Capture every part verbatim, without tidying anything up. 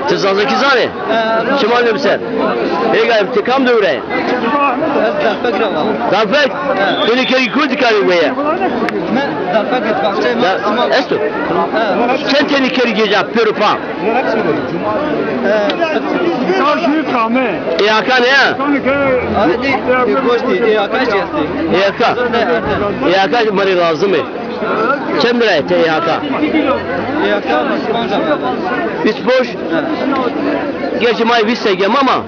Ti zazakî zanê? Çima nêbiser? Êga, ti kam dew ra yê? Ez Zafek ra va. Zafek? He. Tenê kerî kotî karê weye? Mi Zafek, baxçeyê mi sima. Esto? He. Çend tenî kerî gêja pêro pa? He. Ê Hakan ya? Abi, ê goştî, ê Hakan jî estê. Ê Hakan. Ê Hakan ma rê lazim ê. Çend lira ete Ê Hakan? Ê Hakan vîst ponc lira. Vîst ponc? He. Gerçi ma vîst seke ama ma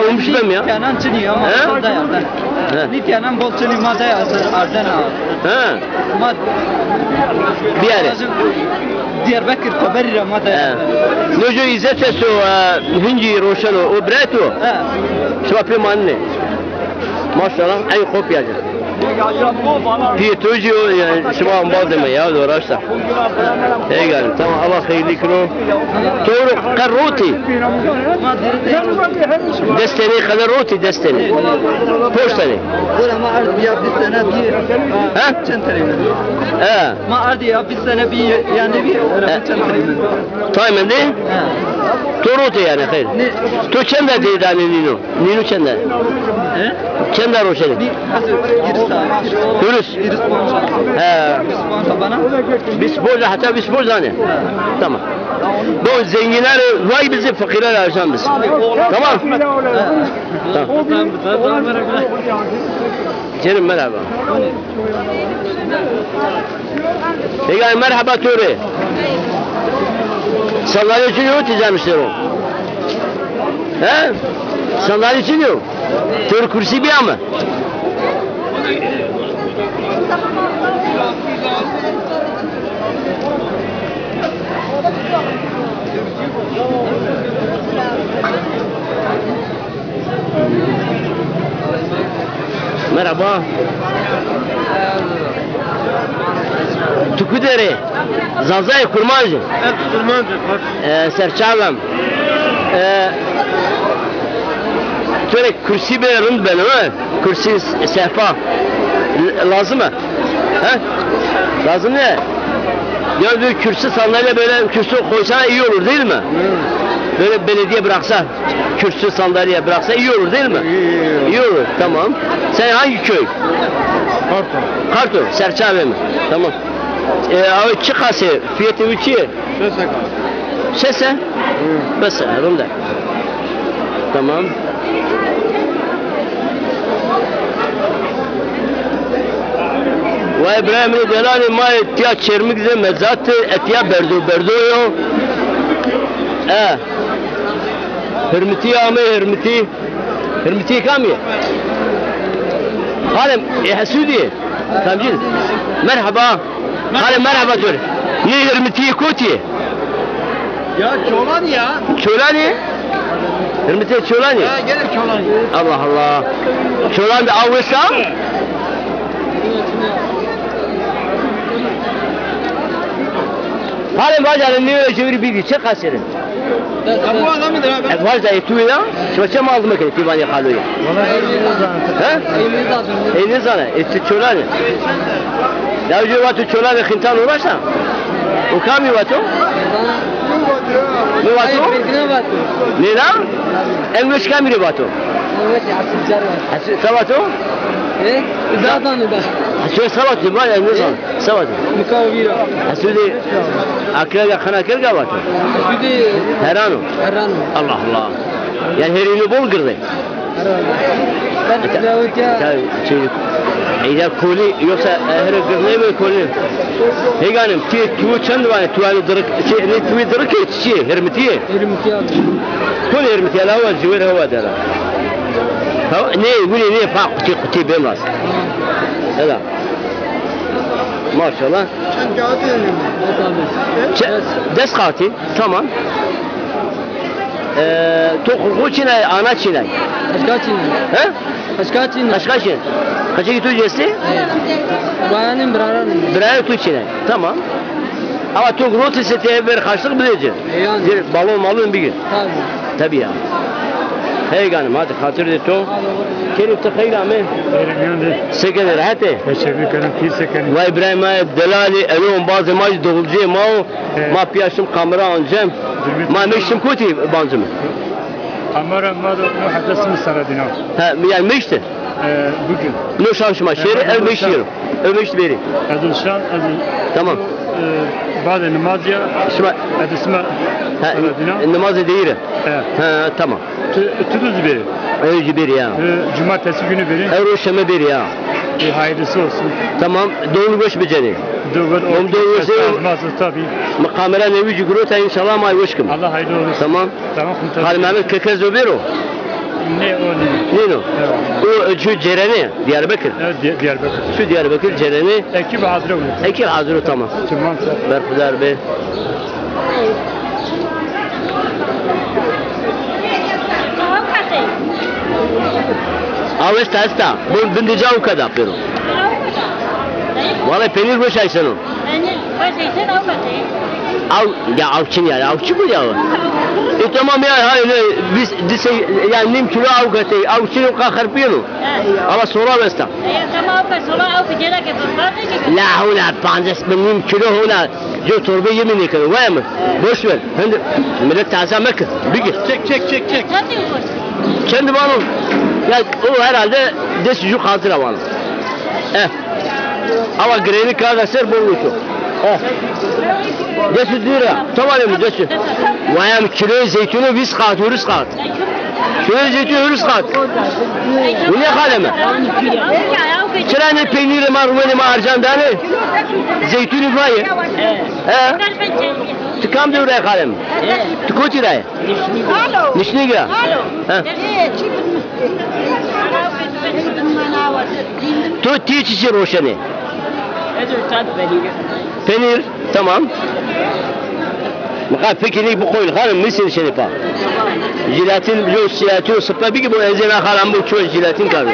ummuş bem ya. Nîtyanan çinî ama. He? Bol da ya. He. Nîtyanan bol çinî ma da ya, ardena. He. Ma Diyarbakır. Diyarbakır xeberî ra ma da ya. He. Nojo îzzet esto, e, hingî roşeno, o bira to. He. Şima pê manine. Maşallah, ey xo pîya ci. Pîyê to jî yo, yanî şima embazê mi ya, do raşta. Ey ganî, tamam, Allah xeyrlî kiro. To ro qe rotî? Des tenî qede rotî, des tenî. Poş tenî. Bora ma ard ya bîst sene bî. Ha? Çend tenî? He. Ma ard ya bîst sene bî, yanî bî, çend tenî? Tay mendî? He. To rotî yanî, xeyr. Ne? To çend de danê nîno? Nîno çend e? He? Çend e roşenê? Hîris. Hîris? Hîris ponca. He. Hîris ponca bana. Vîst ponca, heta vîst ponca zanê. He. Tamam. Bu zenginleri vay bizi, fakirleri aşan biz. Tamam. He. Tamam. Canım merhaba. Peki, merhaba to rê. Sandalye çin yo, tî caniştero. He? Sandalye çin yo. To rê kursî bîya mi? Merhaba. Tu ku der ê? Zaza yê, kurmanc ê? Ez kurmanc ê, Fars. E, serçavem. E, to rê kursî bê rind beno, he? Kursî, sehpa. L-, lazim e? He? Lazım ne? Ya bir kürsü, sandalye, böyle kürsü koysa iyi olur değil mi? Böyle belediye bıraksa, kürsü, sandalye bıraksa iyi olur değil mi? İyi, iyi, iyi. İyi olur, tamam. Sen hangi köy? Karto. Karto, Serçave mi? Tamam. E, abi, çiqas ê, fiyatı çi? Şeş seka. Şeş e? Hı. Bes e, rind e. Tamam. Vay Îbrahîm, delalê ma yê, tiya Çermik de mezat, etiya berdo berdo yo. E. Hurmitî ame, hurmitî. Hurmitî kam yê? Halem, e, Hesûdî. Kamcîn? Merhaba. Hale merhaba to rê. Nê hurmitî kotî yê? Ya Çolan ya. Çolanî? Hurmitî Çolanî? Ya gene Çolan. Allah Allah. Çolan de aw esta? Hale vaca nê, nê çevirî bîdî. Çiqas êrin? Ya bu adamıdır abi. Ez vac da, e, tu ya? Şima çem aldı mekenî, ti vanê xaloyî? He? Ey nêzana. Ey nêzana. E, ti Çolan ê? Ya, jû vato Çolan ê xintan uğraşta. O kamî vato? Mi vato? Nêna? En weş kamî rê vato? Hesû, se vato? E? Zazan da. Hesû se vato? Ma, ez nêzana. Se vato? Nika vîra. Hesûdî. Akrega, xina kerga vato? Hesûdî. Herano. Herano. Allah Allah. Yani herîno bol girde. Herano. Tabii, şey, e, ya kolî, yoksa, e, here girde mi kolî? Hêganim, ti, tu çend vanê, tu vanê dirik, şey, ne, tu dirik e, çi, hurmitî yê? Hurmitî abi. Kol hurmitî yê, la wa, ciwêr hewa dera. Ha, ne, winî ne, pa, qutî, qutî bêmaz. Ela. Maşallah. Çend kağıt yayınlıyor? Çe-, des kağıtî. Tamam. E, to xo, xo çinay, ana çinay? Qeçka çinay. He? Qeçka çinay. Qeçka çinay. Qeçekî to cî estê? E, bayanên biraran. Birayê to çinay. Tamam. Ama to rotî se ti ver harçlıq bidê ci. E, yani. Bir balon malon bigir. Tabii. Tabii ya. Hey ganim, hadi xatir de to. Kerim, ti xeyr amê. Xeyr amê. Se kenê, rehet ê? Teşekkür ederim. Ti se kenê? Vay Îbrahîm, ma delalî, eno embazê ma jî, doğulciyê ma o. Evet. Ma pîya şim kamera ancem. Ma meştim kotî bancim. Kamera ma do no heta simi sere dîna. Ha, yani meşti. E, bugün. No şan şima şêrî, ev meşti yero. Ev meşti bêrî. Ez şan, ez. Tamam. E, bade namazî ya. Şima. Ez sima. Ha, sere dîna. Namazî deyîre. Evet. Ha, tamam. Tu, tu da zî bêrî? Ez zî bêrî ya. E, cumartesi günü bêrî. Ewro şeme bêrî ya. E, hayırlısı olsun. Tamam. Doğum weş bicenê. Doğum, doğum weş. Tabii. Mi kamera newî zî girota, înşallah ma weş kim. Allah hayırlı olsun. Tamam. Tamam, komutanım. Xalê Mehmet Kekez o bêro? Ne o ne? Nêno. Evet. O, e, şu Cêrenê, Diyarbekir. Evet, Di-, Diyarbakır. Şu Diyarbekir Cêrenê. Ekip hazır olun. Ekip hazır o, tamam. Tamam, sağ ol. Berxudar be. Aw esta, esta. Bu bindica u kada pero. Vallahi peynîr weş ayseno. Aw, ya aw çin ya, aw çi bu ya? E tamam ya, ha, ne, biz, biz, ya nîm kilo aw katê, aw çin o ka xerpiyeno. Ama sola vesta. La hewla, pancas bin nîm kilo hewla. Yo torbe yemî nêkeno, waya mi? Boş ver. Hindi millet taze meke. Bigi. Çek, çek, çek, çek. Çend vano? Ya o herhalde des ju hazır vano. Eh. Ama gireni karda ser bol uço. Eh. Des lira. Tamam mı des? Waya mi kilo zeytunu vîst kat, hurus kat. Şurê zeytun hurus kat. Bu ne kaleme? Çira ne peynîrê ma, rumenê ma ercan danê? Zeytunî vaye. He? Ti kam dew ra yê kalem? Ti kotî ra yê? Nişnîg ra. He. To tî çiçî roşenê? Penîr. Tamam. Mixar pekî ney bikoyl xanim, mi sêr şenê pa. Jelatin, yo jelatin sipe bigi, bo ez ê na xalam bo ço jelatin kar.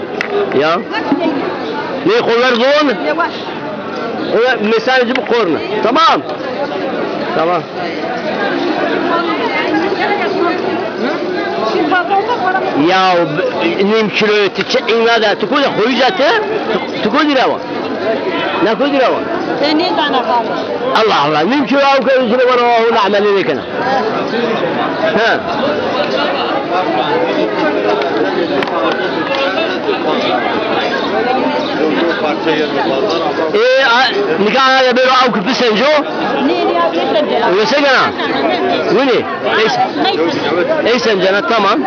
Ya. Ney xo ver zon? Xo ver mesajı bikorne. Tamam. Tamam. Ya nîm kilo ti çi îna da, ti koca koyuca ti, ti koca rawa. Na kotî ra wa? Ti nêzana xalo. Allah Allah. Nîm kilo aw ke, zire wara wa hona emelê nêkena. Ha. E, a, nika ya bêro aw ke bisenco. Nê, nê, aw nêsenco. Wese kena? Winî. Ey, ey sencena, tamam.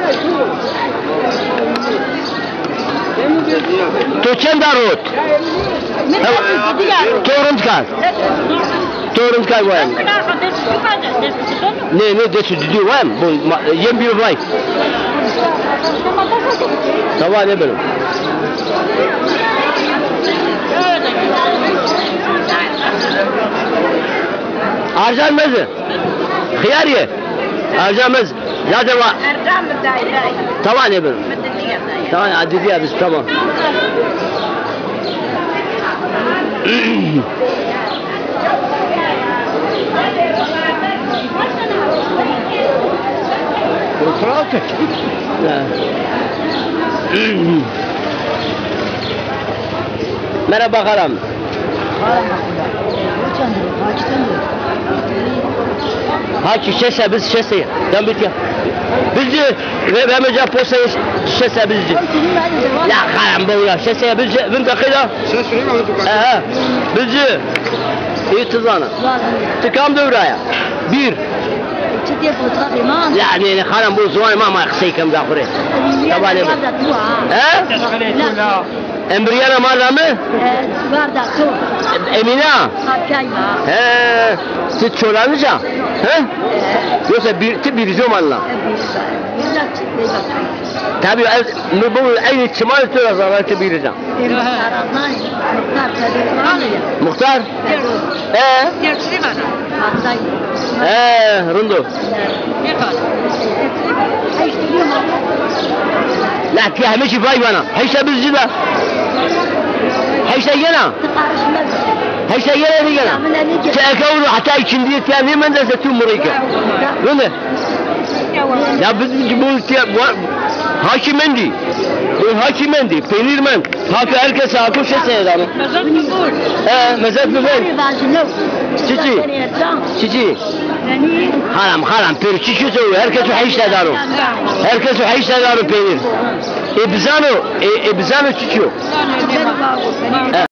To çend a rot? To rind kar. To rind kar goyem. Nê, nê, des û didî goyem. Bu ma-, yem bir vay. Tamam, ne benim. Arjan mezi. Xiyar ye. Arjan mezi. Zaten va. Ercan mi day day? Tawa ne bir. Mi didiye day. Tamam, ha, didiye biz, tamam. Otur artık. Ha. Merhaba, xalam. Haki şese biz şese. Dan bitiya. Bizci ve ve meca posa şese bizci. Ya karam bu ya şese bizci. Bin dakika. Aha. Bizci. İyi tuzana. Tikam dövraya. Bir. Ya ne ne karam bu zuan ma ma kısay kam da xure. Tabale. He? Embriyana ma ra mi? E, varda to. Emîna? Kapkay ma. He, ti Çolanija? He? Yoksa bir, ti Bîrîjo manna? E, Bîrîjo. Bîrîjo çi, Bîrîjo. Tabii, ez, mi bu aynı çiman tu ra zaten ti Bîrîjo. E, muhtar, muhtar, muhtar. Muhtar? E? He, rind o. La ti heme çî vay vana. Heyşa bizci da. Heşta yena? Heşta yena nîgena? Ti eke û heta îkindîye tiya nêmende se tu murî ke. Wende? Ya biz bu tiya, hakî mendî. Bu hakî mendî. Peynîr mend. Haka herkes hako şey seyredano. E, mezet mi ver. Çiçi? Çiçi? Haram, haram, pêro çiçi se, herkes o heşta dano. Herkes o heşta dano peynîr. E bizano, e, e bizano çiçi yo.